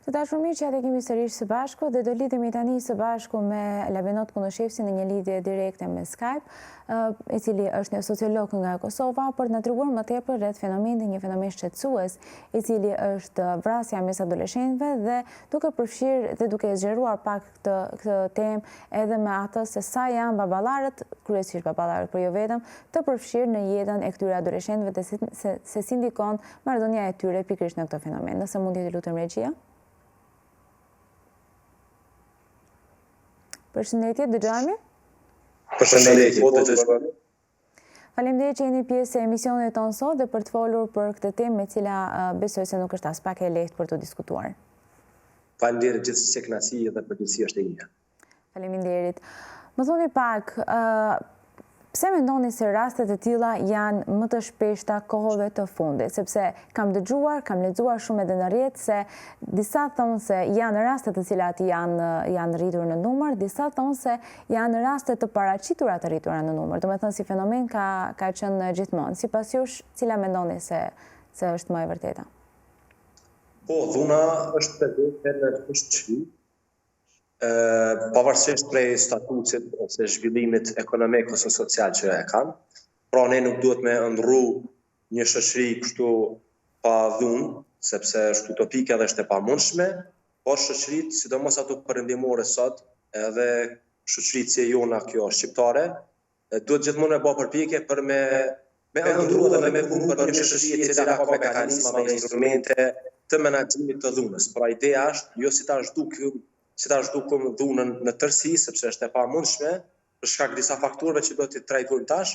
Të dashur miq, ja tek jemi sërish së bashku dhe do lidhemi tani së bashku me Labinot Kunushevcin në një lidhje direkte me Skype, i cili është një sociolog nga Kosova, për të na treguar më tepër rreth fenomenit, një fenomen shqetësues, i cili është vrasja mes adoleshentëve dhe duke përfshirë dhe duke zgjeruar pak këtë këtë temë edhe me atë se sa janë baballarët, kryesisht baballarët, por jo vetëm, të përfshirë në jetën e këtyre adoleshentëve dhe se, se, se si ndikon marrëdhënia e tyre pikërisht në këtë fenomen. Nëse mund të lutem regjia. Përshëndetje, dëgjohemi? Përshëndetje, po dëgjohemi. Faleminderit që jeni pjesë e emisionit tonë sot dhe për të folur për këtë temë e cila besoj se nuk është aspak e lehtë për t'u diskutuar. Faleminderit gjithsesi kënaqësi dhe përgjegjësi është e imja. Faleminderit. Më thoni pak, pse mendoni se rastet e tilla janë më të shpeshta kohëve të fundit? Sepse kam dëgjuar, kam lexuar shumë edhe në rrjet se disa thonë se janë raste të cilat janë janë rritur në numër, disa thonë se janë raste të paraqitura të rritura në numër. Domethënë si fenomen ka ka qenë gjithmonë. Sipas jush, cila mendoni se se është më e vërteta? Po, dhuna është prezente në shoqëri, pavarësisht prej statusit ose zhvillimit ekonomik ose social që e kanë. Pra ne nuk duhet me ëndrru një shoqëri kështu pa dhunë, sepse është utopike dhe është e pamundshme, por shoqëritë, sidomos ato perëndimore sot, edhe shoqëritë si e jona kjo shqiptare, duhet gjithmonë me ba përpjekje për me me ëndrru dhe me punu për një shoqëri e cila ka mekanizma dhe instrumente të menaxhimit të dhunës. Pra ideja është jo si ta zhdukim, si ta zhdukim dhunën në tërësi, sepse është e pamundshme për shkak disa faktorëve që do t'i trajtojmë tash,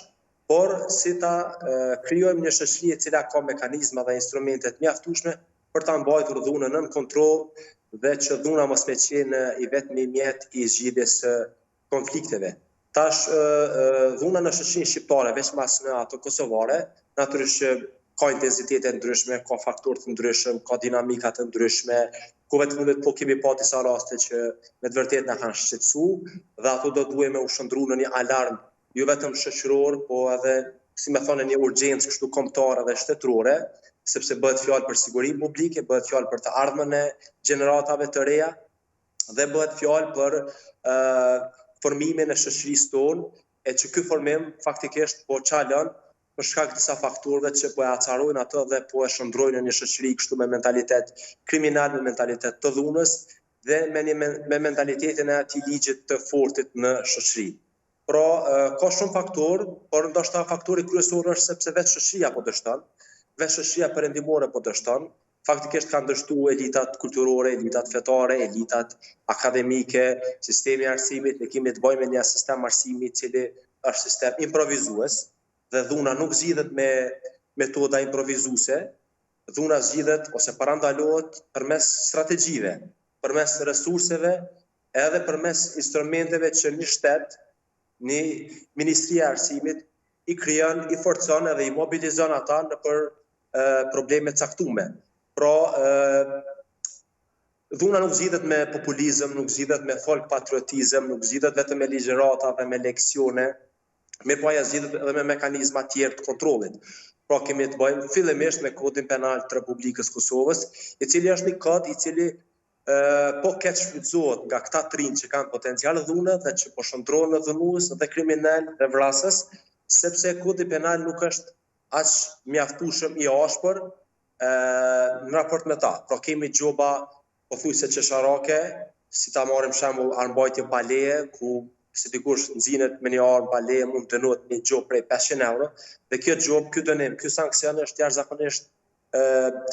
por si ta krijojmë një shoqëri e cila ka mekanizma dhe instrumente të mjaftueshme për ta mbajtur dhunën nën kontroll dhe që dhuna mos me qenë i vetmi mjet i zgjidhjes së konflikteve. Tash dhuna në shoqërinë shqiptare, veçmas në ato kosovare, natyrisht që ka intensitete të ndryshme, ka faktorë të ndryshëm, ka dinamika të ndryshme. Kohëve të fundit po kemi pa disa raste që me të vërtetë na kanë shqetësu dhe ato do duhej me u shndërru në një alarm jo vetëm shoqëror, po edhe si me thonë një urgjencë kështu kombëtare dhe shtetërore, sepse bëhet fjalë për sigurinë publike, bëhet fjalë për të ardhmen e gjeneratave të reja, dhe bëhet fjalë për formimin e shoqërisë tonë, e që ky formim faktikisht po çalon për shkak disa faktorëve që po e acarojnë atë dhe po e shndërrojnë në një shoqëri kështu me mentalitet kriminal, me mentalitet të dhunës dhe me një me mentalitetin e atij ligjit të fortit në shoqëri. Pra, ka shumë faktorë, por ndoshta faktori kryesor është sepse vetë shoqëria po dështon, vetë shoqëria perëndimore po dështon, Faktikisht kanë dështu elitat kulturore, elitat fetare, elitat akademike, sistemi i arsimit, ne kemi të bëjmë me një sistem arsimi i cili është sistem improvizues dhe dhuna nuk zgjidhet me metoda improvizuese, dhuna zgjidhet ose parandalohet përmes strategjive, përmes resurseve edhe përmes instrumenteve që një shtet, një ministri e arsimit i krijon, i forcon edhe i mobilizon ata nëpër probleme të caktume. Pra, dhuna nuk zgjidhet me populizëm, nuk zgjidhet me folk patriotizëm, nuk zgjidhet vetëm me ligjërata dhe me leksione, mirëpo ajo zgjidhet edhe me mekanizma tjerë të kontrollit. Pra kemi të bëjmë fillimisht me kodin penal të Republikës Kosovës, i cili është një kod i cili po keqshfrytëzohet nga këta të rinj që kanë potencial dhune dhe që po shndërrohen në dhunues dhe kriminal dhe vrasës, sepse kodi penal nuk është aq mjaftueshëm i ashpër në raport me ta. Pra kemi gjoba pothuajse qesharake, si ta marrim shembull armbajtje pa leje, ku si dikush nxinet me një armë pa leje mund të dënohet me një gjobë prej 500 euro, dhe kjo gjobë, ky dënim, ky sanksion është jashtëzakonisht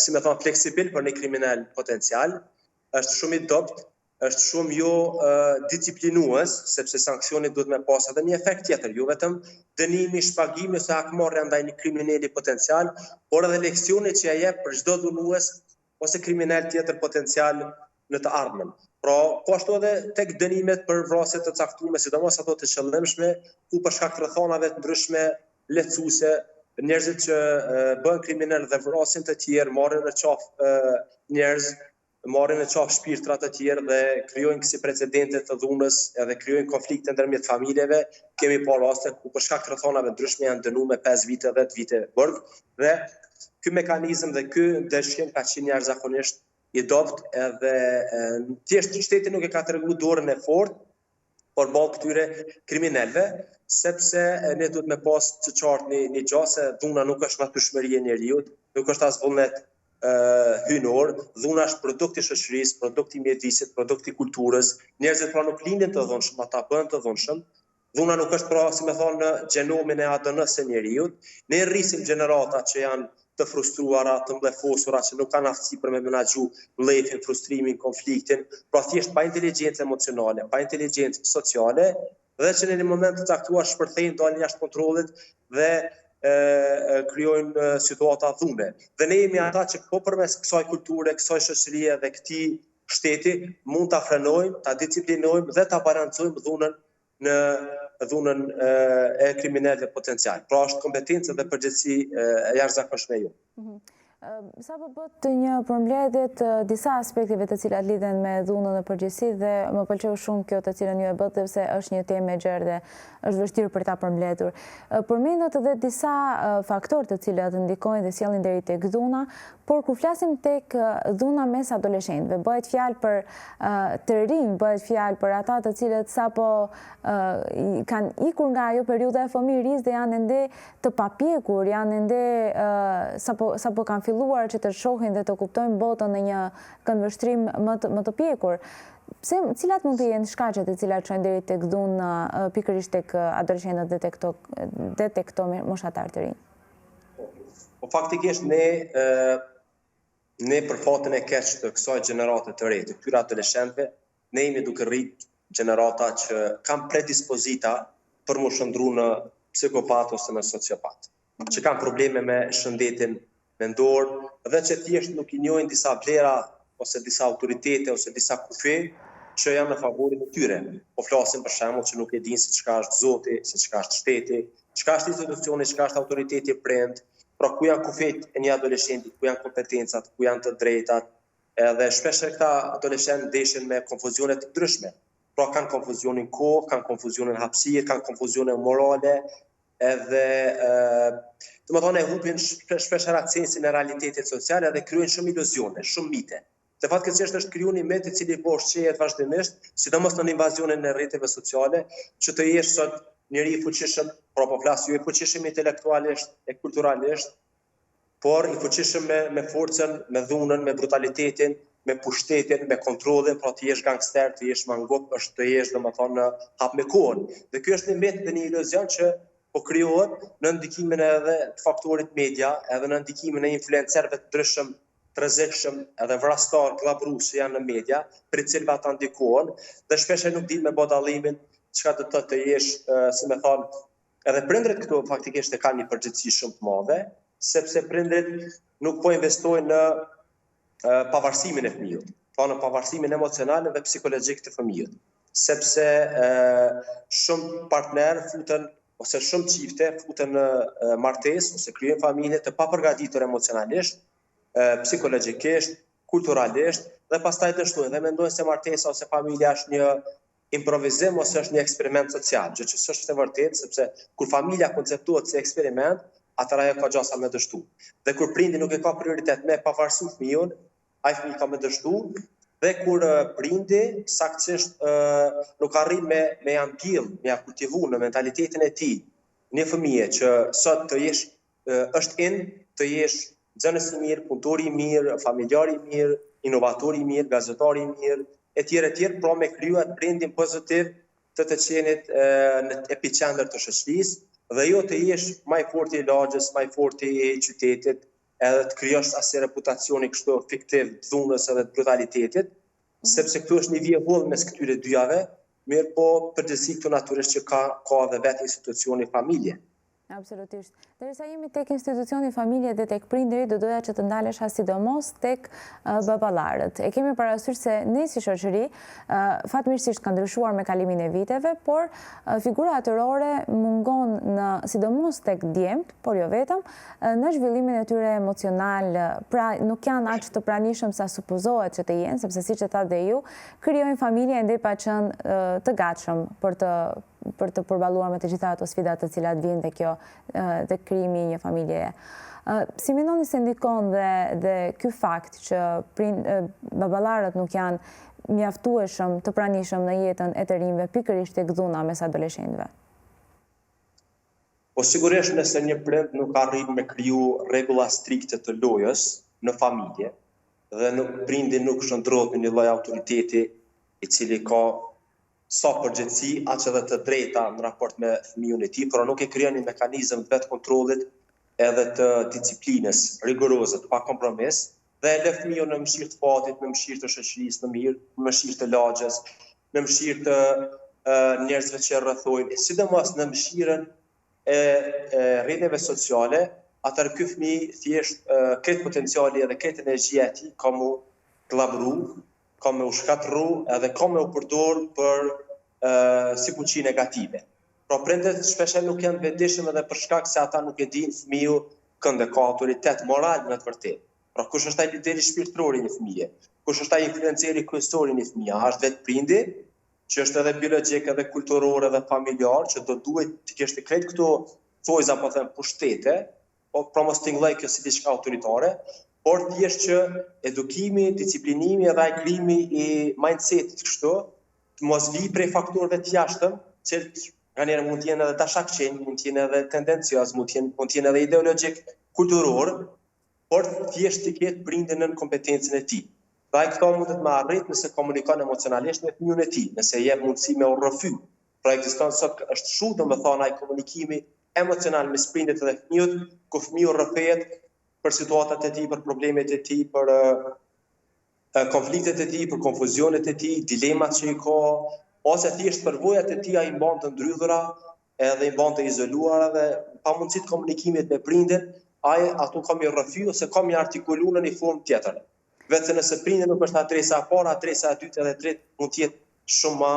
si me thonë fleksibil për një kriminal potencial, është shumë i dobët, është shumë jo disiplinues, sepse sanksioni duhet me pas edhe një efekt tjetër, jo vetëm dënimi, shpagimi ose hakmarrja ndaj një krimineli potencial, por edhe leksioni që e jep për çdo dhunues ose kriminal tjetër potencial në të ardhmen. Pra, po ashtu edhe tek dënimet për vrasje të caktuara, sidomos ato të qëllimshme, ku për shkak të rrethanave të ndryshme lehtësuese, njerëzit që bëhen kriminal dhe vrasin të tjerë, marrin në qafë njerëz, marrin në qafë shpirtra të tjerë dhe krijojnë kësi precedente të dhunës edhe krijojnë konflikte ndërmjet familjeve. Kemi pa raste ku për shkak të rrethanave të ndryshme janë dënuar me 5 vite, 10 vite burg dhe ky mekanizëm dhe ky ndëshkim ka qenë jashtëzakonisht i dobët edhe thjesht shteti nuk e ka tregu dorën e fortë përballë këtyre kriminelëve, sepse ne duhet me pas të qartë një, një gja se dhuna nuk është natyrshmëri e njeriut, nuk është as vullnet hyjnor, dhuna është produkt i shoqërisë, produkt i mjedisit, produkt i kulturës. Njerëzit pra nuk lindin të dhunshëm, ata bëhen të dhunshëm. Dhuna nuk është pra, si me thonë, në gjenomin e ADN-së së njeriut. Ne rrisim gjenerata që janë të frustruara, të mllefosura, që nuk kanë aftësi për me menaxhu mllefin, frustrimin, konfliktin, pra thjesht pa inteligjencë emocionale, pa inteligjencë sociale, dhe që në një moment të caktuar shpërthejnë, dalin jashtë kontrollit dhe e, e, krijojnë situata dhune. Dhe ne jemi ata që po përmes kësaj kulture, kësaj shoqërie dhe këtij shteti mund ta frenojmë, ta disiplinojmë dhe ta balancojmë dhunën në dhunën e kriminelëve potencial. Pra është kompetencë dhe përgjegjësi e jashtëzakonshme jonë. Mhm. Sapo bëtë një përmbledhje të disa aspekteve të cilat lidhen me dhunën në përgjithësi dhe më pëlqeu shumë kjo të cilën ju e bëtë sepse është një temë e gjerë dhe është vështirë për ta përmbledhur. Përmendët edhe disa faktorë të cilët ndikojnë dhe sjellin deri tek dhuna, Por kur flasim tek dhuna mes adoleshentëve, bëhet fjalë për të rinj, bëhet fjalë për ata të cilët sapo kanë ikur nga ajo periudha e fëmijërisë dhe janë ende të papjekur, janë ende sapo sapo kanë filluar që të shohin dhe të kuptojnë botën në një këndvështrim më të më të pjekur. Pse, cilat mund të jenë shkaqet të cilat çojnë deri tek dhuna pikërisht tek adoleshentët dhe tek këto dhe tek këto moshatarë të rinj? Po faktikisht ne ne për fatin e keq të kësaj gjenerate të re, të këtyre adoleshentëve, ne jemi duke rrit gjenerata që kanë predispozita për m'u shndërru në psikopat ose në sociopat, që kanë probleme me shëndetin mendor dhe që thjesht nuk i njohin disa vlera ose disa autoritete ose disa kufi që janë në favorin e tyre. Po flasim për shembull që nuk e dinë se çka është Zoti, se çka është shteti, çka është institucioni, çka është autoriteti prind, pra ku janë kufijtë e një adoleshenti, ku janë kompetencat, ku janë të drejtat, edhe shpeshherë këta adoleshentë ndeshen me konfuzione të ndryshme. Pra kanë konfuzionin kohë, kanë konfuzionin hapësirë, kanë konfuzione morale, edhe domethënë e hupin shpeshherë atë sensin e realitetit social edhe krijojnë shumë iluzione, shumë mite. Dhe fatkeqësisht është kriju një mit i cili po ushqehet vazhdimisht, sidomos në invazionin e rrjeteve sociale, që të jesh sot njeri i fuqishëm, pra po flas jo i fuqishëm intelektualisht e kulturalisht, por i fuqishëm me me forcën, me dhunën, me brutalitetin, me pushtetin, me kontrollin, pra të jesh gangster, të jesh mangup, është të jesh domethënë në hap me kohën. Dhe ky është një mit dhe një iluzion që po krijohet në ndikimin edhe të faktorit media, edhe në ndikimin e influencerëve të ndryshëm të rrezikshëm edhe vrastar gllabërues që janë në media, prej të cilëve ata ndikohen dhe shpeshherë nuk dinë me bë dallimin çka do të thotë të jesh, si me thanë, edhe prindërit këtu faktikisht e kanë një përgjegjësi shumë të madhe, sepse prindërit nuk po investojnë në pavarësimin e fëmijës, pra në pavarësimin emocional dhe psikologjik të fëmijës, sepse shumë partnerë futen ose shumë çifte futen në martesë ose krijojnë familje të papërgatitur emocionalisht, psikologjikisht, kulturalisht dhe pastaj dështojnë dhe mendojnë se martesa ose familja është një improvizim ose është një eksperiment social, gjë që s'është e vërtetë sepse kur familja konceptohet si eksperiment, atëherë ajo ka gjasa me dështu. Dhe kur prindi nuk e ka prioritet me pavarësu fëmijën, ai fëmijë ka me dështu dhe kur prindi saktësisht nuk arrin me me ja mbjell, me ja kultivu në mentalitetin e tij një fëmije që sot të jesh është in të jesh nxënës i mirë, punëtor i mirë, familjar i mirë, inovator i mirë, gazetar i mirë, e tjerë e tjerë, pra me kriju atë brandin pozitiv të të qenit në epiqendër të shoqërisë dhe jo të jesh ma i forti i lagjes, ma i forti i qytetit, edhe të krijosh asi reputacioni kështu fiktiv të dhunës edhe të brutalitetit, mhm. sepse këtu është një vijë e hollë mes këtyre dyjave, mirëpo përgjegjësi këtu natyrisht që ka ka edhe vetë institucioni familje. Absolutisht. Derisa jemi tek institucioni familje dhe tek prindërit, do doja që të ndalesha sidomos tek baballarët. E kemi parasysh se ne si shoqëri, fatmirësisht ka ndryshuar me kalimin e viteve, por figura atërore mungon në sidomos tek djemtë, por jo vetëm, në zhvillimin e tyre emocional, pra nuk janë aq të pranishëm sa supozohet që të jenë, sepse siç e thatë dhe ju, krijojnë familje ende pa qenë të gatshëm për të për të përballuar me të gjitha ato sfida të cilat vijnë dhe kjo dhe krijimi i një familjeje. Si mendoni se ndikon dhe dhe ky fakt që baballarët nuk janë mjaftueshëm të pranishëm në jetën e të rinjve pikërisht tek dhuna mes adoleshentëve? Po sigurisht nëse një prind nuk arrin me kriju rregulla strikte të lojës në familje dhe nuk prindi nuk shndërrohet në një lloj autoriteti i cili ka sa përgjegjësi aq edhe të drejta në raport me fëmijën e tij, por nuk e krijon një mekanizëm të vetëkontrollit edhe të disiplinës rigoroze, të pa kompromis, dhe e lë fëmijën në mëshirë të fatit, në mëshirë të shoqërisë, në mirë, në mëshirë të lagjes, në mëshirë të njerëzve që e rrethojnë, e sidomos në mëshirën e, e rrjeteve sociale, atëherë ky fëmijë thjesht krejt potenciali edhe krejt energjia e tij ka m'u gllabru, ka me u shkatërru edhe ka me u përdor për e, si fuqi negative. Pra prindët shpeshherë nuk janë të vetëdijshëm edhe për shkak se ata nuk e dinë fëmiu kënd e ka autoritet moral në të vërtetë. Pra kush është ai lideri shpirtëror i një fëmije? Kush është ai influenceri kryesor i një fëmije? A është vetë prindi, që është edhe biologjik, edhe kulturor, edhe familjar, që do duhet të kishte krejt këto thojza po them pushtete, po pra mos tingëlloj kjo si diçka autoritare, por thjesht që edukimi, disiplinimi edhe ai krijimi i mindsetit kështu, të mos vijë prej faktorëve të jashtëm, që nganjëherë mund të jenë edhe dashakëqinj, mund të jenë edhe tendencioz, mund të jenë mund të jenë edhe ideologjik, kulturor, por thjesht t'i ketë prindi nën kompetencën e tij. Dhe ai këto mundet me arrit nëse komunikon emocionalisht me fëmijën e tij, nëse i jep mundësi me u rrëfy. Pra ekziston sot është shu domethënë ai komunikimi emocional mes prindit dhe fëmijës, ku fëmiu rrëfehet për situatat e tij, për problemet e tij, për konfliktet e tij, për konfuzionet e tij, dilemat që i ka, ose thjesht përvojat e tij ai mban të ndrydhura edhe i mban të izoluara dhe pa mundësi të komunikimit me prindin, ai ato ka m'i rrëfy ose ka m'i artikulu në një formë tjetër. Vetë nëse prindi nuk është adresa e parë, adresa e dytë edhe e tretë mund të jetë shumë ma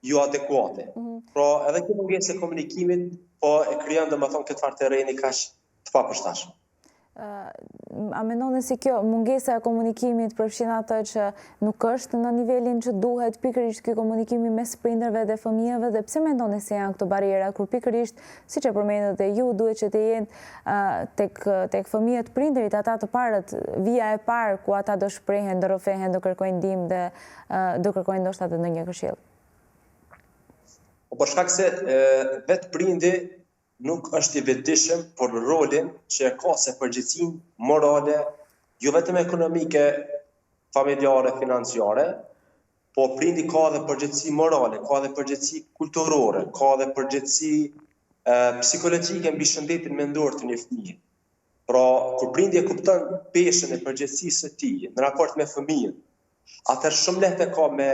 jo adekuate. Mm -hmm. Pra, edhe kjo mungesë e komunikimit, po e krijon domethënë këtë farë terreni kaq të papërshtatshëm. A mendoni se kjo mungesa e komunikimit përfshin atë që nuk është në nivelin që duhet pikërisht ky komunikimi mes prindërve dhe fëmijëve dhe pse mendoni se janë këto barriera kur pikërisht siç e përmendët dhe ju duhet që të jenë tek tek fëmijët prindërit ata të parët vija e parë ku ata do shprehen, do rrëfehen, do kërkojnë ndihmë dhe do kërkojnë ndoshta edhe ndonjë këshillë. Po për shkak se vetë prindi nuk është i vetëdijshëm për rolin që e ka se përgjegjësinë morale, jo vetëm ekonomike, familjare, financiare, po prindi ka edhe përgjegjësi morale, ka edhe përgjegjësi kulturore, ka edhe përgjegjësi psikologjike mbi shëndetin mendor të një fëmije. Pra, kur prindi e kupton peshën e përgjegjësisë së tij në raport me fëmijën, atëherë shumë lehtë e ka me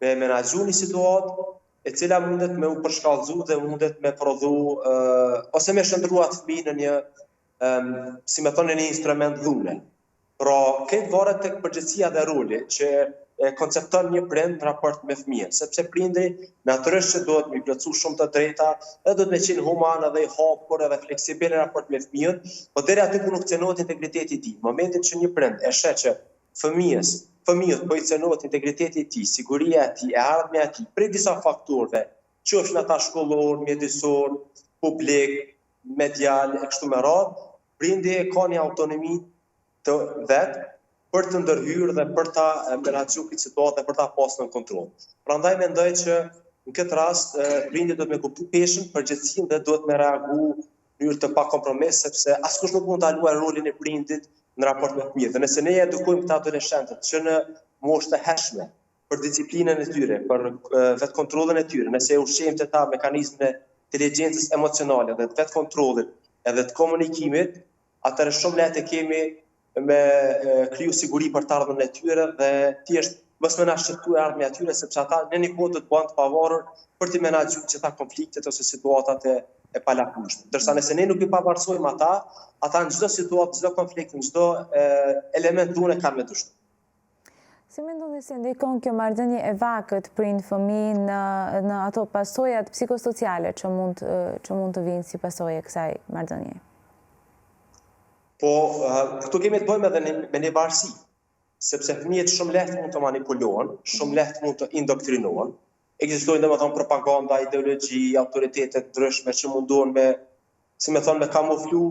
me menaxhu një situatë e cila mundet me u përshkallëzu dhe mundet me prodhu ose me shndërru atë fëmijë në një si me thonë në një instrument dhune. Pra, krejt varet tek përgjegjësia dhe roli që e koncepton një prind në raport me fëmijën, sepse prindi natyrisht që duhet me i plotësu shumë të drejta dhe duhet me qenë human edhe i hapur edhe fleksibil në raport me fëmijën, po deri aty ku nuk cenohet integriteti i tij. Në momentin që një prind e sheh që fëmijës, fëmijës po i cenohet integriteti i tij, siguria e tij, e ardhmja e tij, prej disa faktorëve, qofshin ata shkollor, mjedisor, publik, medial e kështu me radhë, prindi e ka një autonomi të vet për të ndërhyrë dhe për ta menaxhuar këtë situatë dhe për ta pasur nën kontroll. Prandaj mendoj që në këtë rast prindi duhet me kuptu peshën, përgjegjësinë dhe duhet me reagu në mënyrë të pakompromis sepse askush nuk mund ta luajë rolin e prindit në raport me fëmijët. Dhe nëse ne i edukojmë këta adoleshentët që në moshë të hershme për disiplinën e tyre, për vetëkontrollin e tyre, nëse e ushqejmë te ta mekanizmin e inteligjencës emocionale dhe të vetëkontrollit edhe të komunikimit, atëherë shumë lehtë e kemi me kriju siguri për të ardhmen e tyre dhe thjesht mos me na shqetësu e ardhmja e tyre sepse ata në një kohë do të bëhen të pavarur për të menaxhuar gjitha konfliktet ose situatat e e palakmueshme. Ndërsa nëse ne nuk i pavarësojmë ata, ata në çdo situatë, çdo konflikt, në çdo element dhune kanë me dështu. Si mendoni se ndikon kjo marrëdhënie e vakët prind-fëmijë në në ato pasojat psikosociale që mund që mund të vijnë si pasojë e kësaj marrëdhënie? Po, këtu kemi të bëjmë edhe me një varësi, sepse fëmijët shumë lehtë mund të manipulohen, shumë lehtë mund të indoktrinohen. Ekzistojnë domethënë propaganda, ideologji, autoritete të ndryshme që mundohen me. Si me thonë, me kamuflu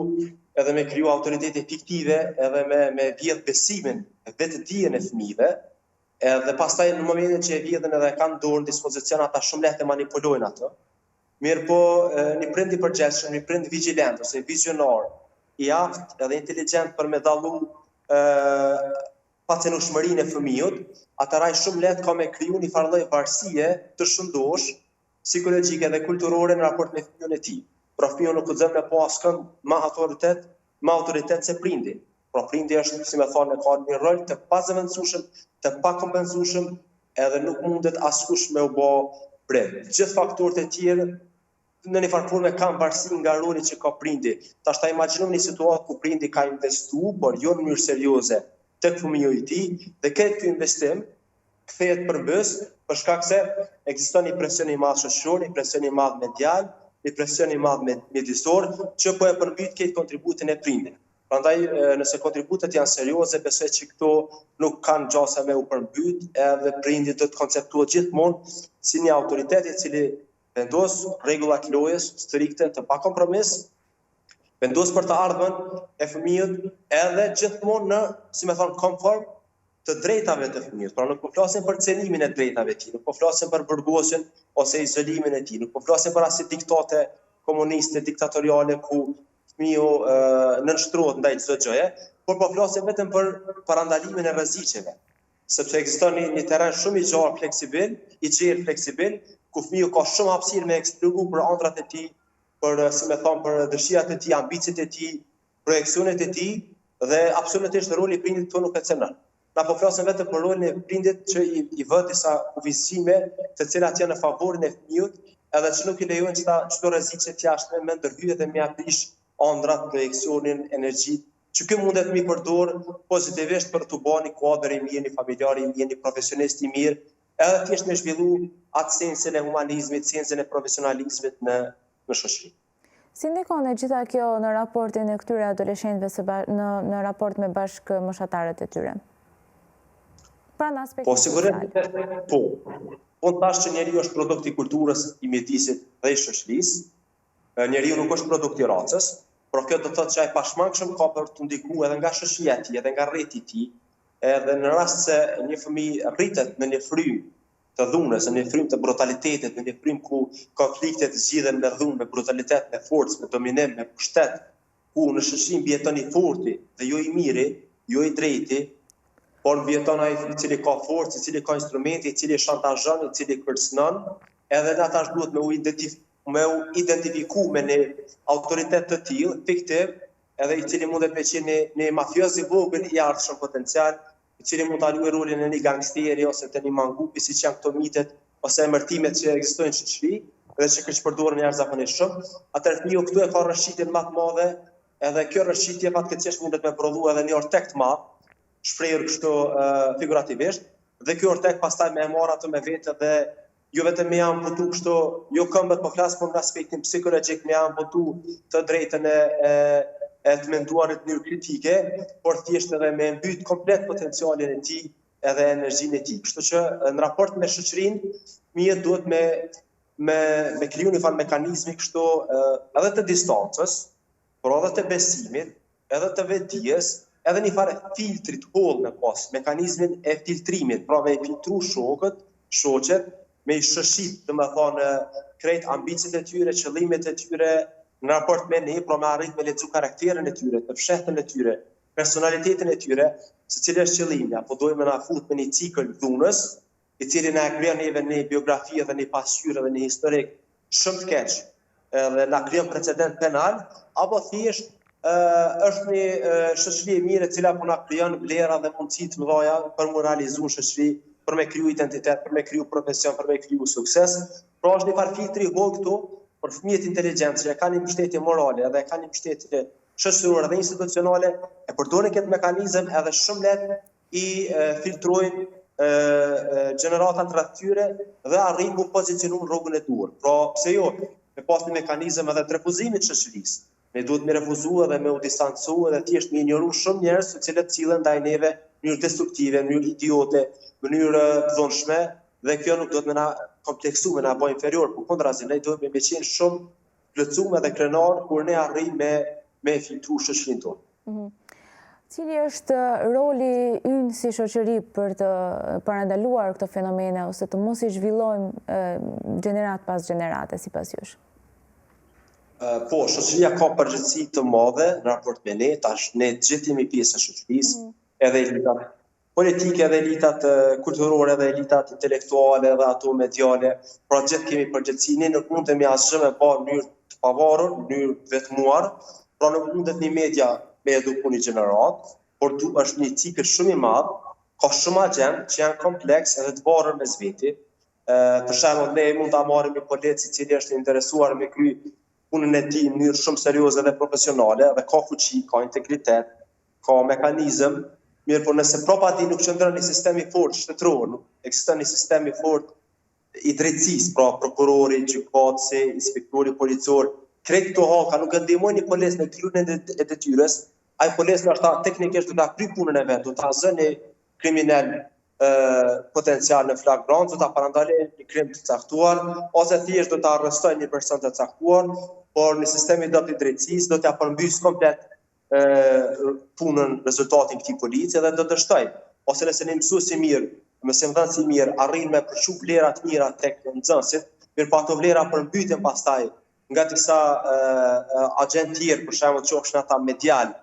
edhe me kriju autoritete fiktive edhe me, me vjedh besimin, vetëdijen e fëmijëve, edhe pastaj në momentin që e vjedhin edhe kanë dorë në dispozicion, ata shumë lehtë e manipulojnë atë. Mirëpo, një prind i përgjegjshëm, një prind vigjilent ose vizionar, i aftë edhe inteligjent për me dallu pacenueshmërinë e fëmijut, atëherë ai shumë lehtë ka me kriju një farë lloj varësie të shëndoshë psikologjike dhe kulturore në raport me fëmijën e tij. Pra fëmiu nuk guxon me pas askënd ma autoritet, ma autoritet se prindi. Pra prindi është, si me thonë, ka një rol të pazëvendësueshëm, të pakompensueshëm, edhe nuk mundet askush me u bo prind. Gjithë faktorët e tjerë në një farë forme kanë varësi nga roli që ka prindi. Tash ta imagjinojmë një situatë ku prindi ka investu, por jo në mënyrë serioze, tek fëmiu i tij, dhe krejt ky investim kthehet përmbys, për shkak se ekziston një presion i madh shoqëror, një presion i madh medial, një presion i madh mjedisor që po e përmbyt krejt kontributin e prindit. Prandaj, nëse kontributet janë serioze, besoj që këto nuk kanë gjasa me u përmbyt, edhe prindi do të konceptohet gjithmonë si një autoritet i cili vendos rregullat e lojës strikte të pa kompromis, vendos për të ardhmen e fëmijës edhe gjithmonë në, si me thonë, konform të drejtave të fëmijës. Pra nuk po flasim për cenimin e drejtave të tij, nuk po flasim për burgosjen ose izolimin e tij, nuk po flasim për asnjë diktate komuniste, diktatoriale ku fëmiu nënshtrohet ndaj çdo gjëje, por po flasim vetëm për parandalimin e rreziqeve sepse ekziston një, një terren shumë i gjerë fleksibil, i gjerë fleksibil, ku fëmiu ka shumë hapësirë me eksploru për ëndrrat e tij, për si me thonë, për dëshirat e tij, ambiciet e tij, projeksionet e tij dhe absolutisht roli i prindit këtu nuk e cenon. Na po flasim vetëm për rolin e prindit që i, i vë disa kufizime të cilat janë në favorin e fëmijës, edhe që nuk i lejojnë që ta çdo rreziqe të jashtme me ndërhy dhe me ia prish ëndrrat, projeksionin, energjitë që ky mundet mi përdor pozitivisht për t'u bërë një kuadër i mirë, një familjar i mirë, një profesionist i mirë, edhe thjesht me zhvillu atë sensin e humanizmit, sensin e profesionalizmit në në shoqëri. Si ndikon e gjitha kjo në raportin e këtyre adoleshentëve së në në raport me bashkëmoshatarët e tyre? Pra në aspektin po, sigurisht, po. Unë thashë që njeriu është produkt i kulturës, i mjedisit dhe i shoqërisë, Njeriu nuk është produkt i racës, por kjo do të thotë që ai pashmangshëm ka për t'u ndiku edhe nga shoqëria e tij, edhe nga rrethi i tij, edhe në rast se një fëmijë rritet në një frymë të dhunës, në një frymë të brutalitetit, në një frymë ku konfliktet zgjidhen me dhunë, me brutalitet, me forcë, me dominim, me pushtet, ku në shoqëri mbijeton i forti dhe jo i miri, jo i drejti, por mbijeton ai i cili ka forcë, i cili ka instrumente, i cili shantazhon, i cili kërcënon, edhe na tash duhet me u identif me u identifiku me një autoritet të tillë, fiktiv, edhe i cili mundet me qenë një, një mafioz i vogël i ardhshëm potencial, i cili mund ta luajë rolin e një gangsteri ose të një mangupi, siç janë këto mitet ose emërtimet që ekzistojnë në shoqëri dhe që keqpërdoren jashtëzakonisht shumë, atëherë fëmiu këtu e ka rrëshqitjen më të madhe, edhe kjo rrëshqitje fatkeqësisht mundet me prodhu edhe një ortek të madh, shprehur kështu figurativisht, dhe ky ortek pastaj me e marrë atë me vete dhe jo vetëm me ia amputu kështu, jo këmbët po flas, por në aspektin psikologjik me ia amputu të drejtën e, e, e të menduarit në mënyrë kritike, por thjesht edhe me mbyt komplet potencialin e tij edhe energjinë e tij. Kështu që në raport me shoqërinë, fëmijët duhet me me me kriju një farë mekanizmi kështu edhe të distancës, por edhe të besimit, edhe të vetëdijes, edhe një farë filtri të hollë me pas, mekanizmin e filtrimit, pra me i filtru shokët, shoqet, me i shoshit, domethonë, krejt ambiciet e tyre, qëllimet e tyre, në raport me ne, pra me arrit me lexu karakterin e tyre, të fshehtën e tyre, personalitetin e tyre, se cili është qëllimi, apo dojnë me na fut me një cikël dhunës, i cili na e krijon neve një biografi edhe një pasqyrë edhe një historik shumë të keq, edhe na krijon precedent penal, apo thjesht është një shoqëri e mirë e cila po na krijon vlera dhe mundësi të mëdha për m'u realizu në shoqëri, për me kriju identitet, për me kriju profesion, për me kriju sukses. Pra është një farë filtri i hollë këtu për fëmijët inteligjent që e kanë një mbështetje morale edhe e kanë një mbështetje shoqërore dhe institucionale, e përdorin këtë mekanizëm edhe shumë lehtë i filtrojnë gjeneratat rreth tyre dhe arrijnë m'u pozicionu në rrugën e duhur. Pra, pse jo, me pas një mekanizëm edhe të refuzimit të shoqërisë. Ne duhet me refuzu edhe me u distancu edhe thjesht me injoru shumë njerëz të cilët sillen ndaj neve në mënyrë destruktive, në mënyrë idiote, në mënyrë të dhunshme dhe kjo nuk duhet me na kompleksu, me na bë inferior, por kundrazi ne duhet me qenë shumë. plotësuar edhe krenar kur ne arrijmë me me filtru shoqërinë tonë. Mhm. Cili është roli ynë si shoqëri për të parandaluar këto fenomene ose të mos i zhvillojmë gjeneratë pas gjenerate, sipas jush? Po, shoqëria ka përgjegjësi të madhe në raport me ne, tash ne të gjithë jemi pjesë e shoqërisë, mm -hmm. edhe elitat politike, edhe elitat kulturore, edhe elitat intelektuale, edhe ato mediale, pra të gjithë kemi përgjegjësi, ne nuk mundemi asgjë me ba në mënyrë të pavarur, në mënyrë të vetmuar, pra nuk mundet një media me eduku një gjeneratë, por du është një cikël shumë i madh, ka shumë agjentë që janë kompleks edhe të varur mes veti. Për shembull, ne mund ta marrim një polic i cili është i interesuar me kry punën e tij në mënyrë shumë serioze dhe profesionale dhe ka fuqi, ka integritet, ka mekanizëm, mirëpo nëse prapa tij nuk qëndron një sistem i fortë shtetëror, nuk ekziston një sistem i fortë i drejtësisë, pra prokurori, gjykatësi, inspektori policor, krejt këto hallka nuk e ndihmojnë një polic në kryerjen e detyrës, ai polic ndoshta teknikisht do ta kryjë punën e vet, do ta zë një kriminel potencial në flagrancë, do ta parandalojë një krim të caktuar, ose thjesht do ta arrestojë një person të caktuar, por një sistem i dobët i drejtësisë do t'ia përmbysë komplet punën, rezultatin këtij polici dhe do të dështojë. Ose nëse një mësues i mirë, mësimdhënës i mirë arrin me përçu vlera të mira tek nxënësit, mirëpo ato vlera përmbyten pastaj nga disa agjentë tjerë, për shembull qofshin ata medial,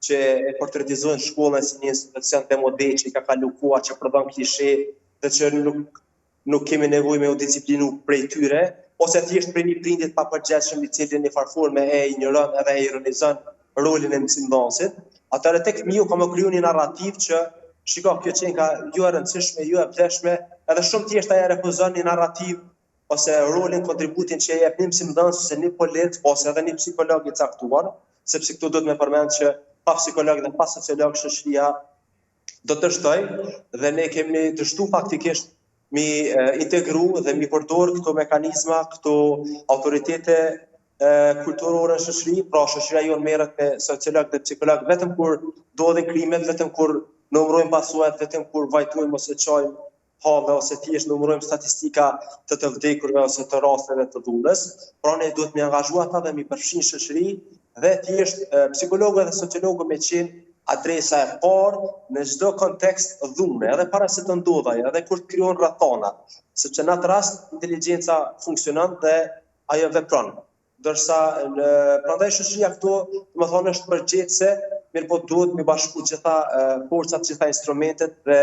që e portretizojnë shkollën si një institucion demode që i ka kalu koha që prodhon klishe dhe që nuk nuk kemi nevojë me u disiplinu prej tyre, ose thjesht prej një prindi të papërgjegjshëm i cili në një farë forme e injoron edhe e ironizon rolin e mësimdhënësit, atëherë tek fëmiu ka me kriju një narrativë që shiko kjo qenka jo e rëndësishme, jo e vlefshme, edhe shumë thjesht ai e refuzon një narrativë ose rolin, kontributin që e jep një mësimdhënës ose një polic ose edhe një psikolog i caktuar, sepse këtu duhet me përmend që pa psikolog dhe pa sociolog shoqëria do të dështojë dhe ne kemi dështu faktikisht mi integru dhe mi përdor këto mekanizma, këto autoritete kulturore në shoqëri, pra shoqëria jonë merret me sociolog dhe psikolog vetëm kur ndodhin krimet, vetëm kur numërojmë pasojat, vetëm kur vajtojmë ose qajmë halle ose thjesht numërojmë statistika të të vdekurve ose të rasteve të dhunës, pra ne duhet me angazhu ata dhe mi përfshi në shoqëri dhe thjesht psikologu dhe sociologu me qenë adresa e parë në çdo kontekst dhune, edhe para se të ndodhë ajo, edhe kur të krijohen rrethanat, sepse në atë rast inteligjenca funksionon dhe ajo vepron. Ndërsa në prandaj shoqëria këtu, domethonë është përgjegjëse, mirëpo duhet me bashku gjitha forcat, gjitha instrumentet dhe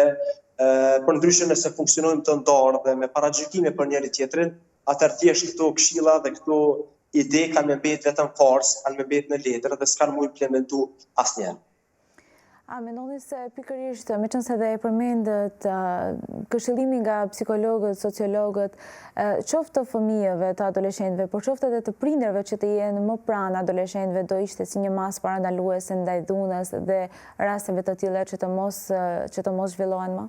përndryshe nëse funksionojmë të ndarë dhe me paragjykime për njëri tjetrin, atëherë thjesht këto këshilla dhe këto ide kanë me mbet vetëm farsë, kanë me mbet në letër dhe s'kanë m'u implementu asnjëherë. A mendoni se pikërisht, meqenëse dhe e përmendët, këshillimi nga psikologët, sociologët, qoftë të fëmijëve, të adoleshentëve, por qoftë edhe të prindërve që të jenë më pranë adoleshentëve, do ishte si një masë parandaluese ndaj dhunës dhe rasteve të tilla që të mos që të mos zhvillohen më?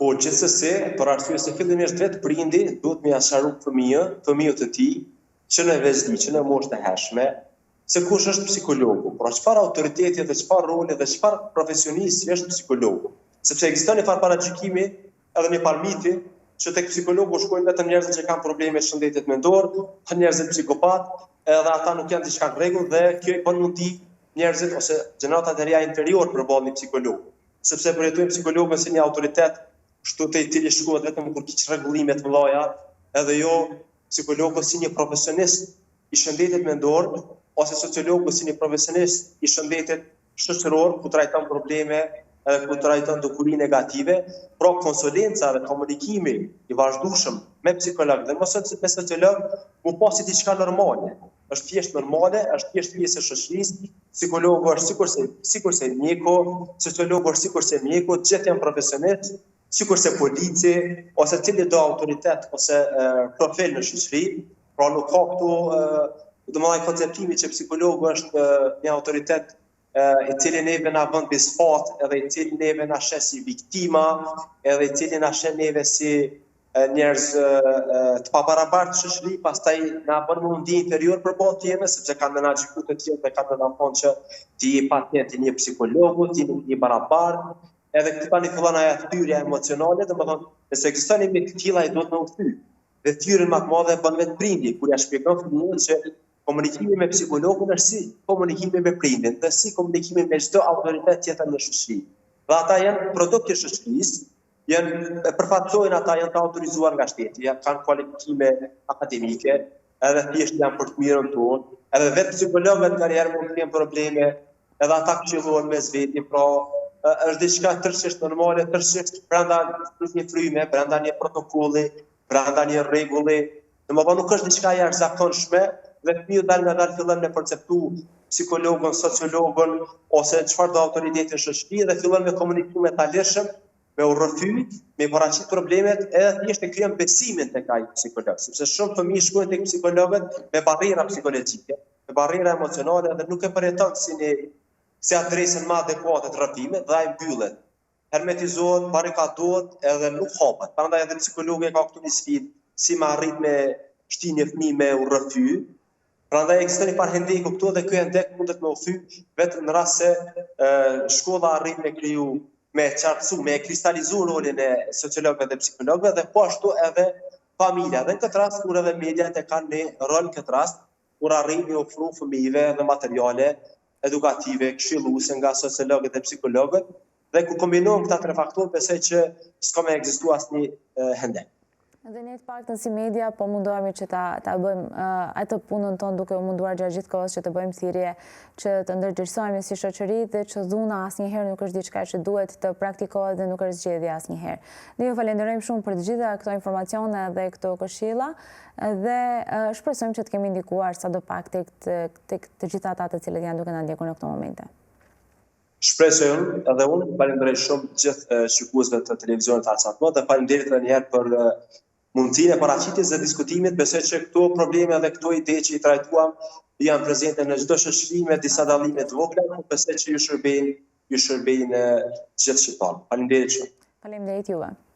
Po, gjithsesi, për arsye se fillimisht vetë prindi duhet me ia sqaru fëmijën, fëmijët të tij, që në vegjëli, që në moshë të hershme, se kush është psikologu, pra çfarë autoriteti dhe çfarë roli dhe çfarë profesionisti është psikologu. Sepse ekziston një farë paragjykimi edhe një farë miti që tek psikologu shkojnë vetëm njerëzit që kanë probleme të shëndetit mendor, njerëzit psikopat, edhe ata nuk janë diçka në rregull dhe kjo i bën m'u ndi njerëzit ose gjeneratat e reja inferior përballë një psikologu. Sepse përjetojnë psikologun si një autoritet kështu te i cili shkohet vetëm kur ki çrregullime të mëdha, edhe jo psikologu si një profesionist i shëndetit mendor ose sociologu si një profesionist i shëndetit shoqëror ku trajton probleme edhe ku trajton dukuri negative, pra konsulenca dhe komunikimi i vazhdueshëm me psikolog dhe me sociolog m'u pa si diçka normale. Është thjesht normale, është thjesht pjesë e shoqërisë, psikologu është sikurse sikurse mjeku, sociologu është sikurse mjeku, të gjithë janë profesionistë, sikurse polici ose cilido autoritet ose profil në shoqëri, Pra nuk ka këtu, domethënë konceptimi që psikologu është një autoritet i cili neve na vën disfatë, edhe i cili neve na sheh si viktima, edhe i cili na sheh neve si njerëz të pabarabartë në shoqëri, pastaj na bën me u ndi inferior përballë tjerëve, sepse kanë me na gjyku të tjerët dhe kanë me na thonë që ti je pacient i një psikologu, ti nuk je i barabartë, edhe këtu tani fillon ajo thyerja emocionale, domethënë, nëse ekziston një mit i tillë, ai duhet me u thy. Dhe thyerjen ma të madhe e bën vetë prindi, kur ja shpjegon fëmijës që komunikimi me psikologun është si komunikimi me prindin dhe si komunikimi me çdo autoritet tjetër në shoqëri. Dhe ata janë produkt i shoqërisë, janë e përfaqësojnë ata janë të autorizuar nga shteti, janë kanë kualifikime akademike, edhe thjesht janë për të mirën tonë, edhe vetë psikologët nganjëherë mund të kenë probleme, edhe ata këshillohen mes veti, pra është diçka tërësisht normale, tërësisht brenda një fryme, brenda një protokolli, brenda një rregulli, domethënë nuk është diçka e jashtëzakonshme dhe fëmiu dalngadalë fillon me perceptu psikologun, sociologun ose çfarëdo autoriteti në shoqëri dhe fillon me komuniku me ta lirshëm, me u rrëfy, me i paraqit problemet edhe thjesht e krijon besimin tek ai psikolog, sepse shumë fëmijë shkojnë tek psikologët me barriera psikologjike, me barriera emocionale dhe nuk e përjeton si një si adresën më adekuate të rrëfimit dhe ai mbyllet. Hermetizohet, barrikadohet edhe nuk hapet. Prandaj edhe psikologu e ka këtu një sfidë si me arrit me shti një fëmijë me u rrëfy. Prandaj ekziston një farë hendeku këtu dhe ky hendek mundet me u thy vetëm në rast se shkolla arrit me kriju, me e qartësu, me e kristalizu rolin e sociologëve dhe psikologëve dhe po ashtu edhe familja. Dhe në këtë rast kur edhe mediat e kanë një rol në këtë rast, kur arrijnë me ofru fëmijëve edhe materiale edukative, këshilluese nga sociologët dhe psikologët, dhe kur kombinohen këta tre faktorë, besoj që s'ka me ekzistu asnjë hendek. Dhe ne të paktën si media po mundohemi që ta ta bëjmë atë punën tonë duke u munduar gjatë gjithë kohës që të bëjmë thirrje që të ndërgjegjësohemi si shoqëri dhe që dhuna asnjëherë nuk është diçka që duhet të praktikohet dhe nuk është zgjedhje asnjëherë. Ne ju falenderojmë shumë për të gjitha këto informacione dhe këto këshilla dhe shpresojmë që të kemi ndikuar sado pak tek tek të gjithë ata të cilët janë duke na ndjekur në këto momente. Shpresoj unë, edhe unë, falenderoj shumë gjithë shikuesve të televizionit Alsat M dhe faleminderit edhe një herë për mundësinë e paraqitjes dhe diskutimit. Besoj që këto probleme dhe këto ide që i trajtuam janë prezente në çdo shoqëri me disa dallime të vogla, por besoj që ju shërbejnë ju shërbejnë gjithë shqiptarëve. Faleminderit shumë. Faleminderit juve.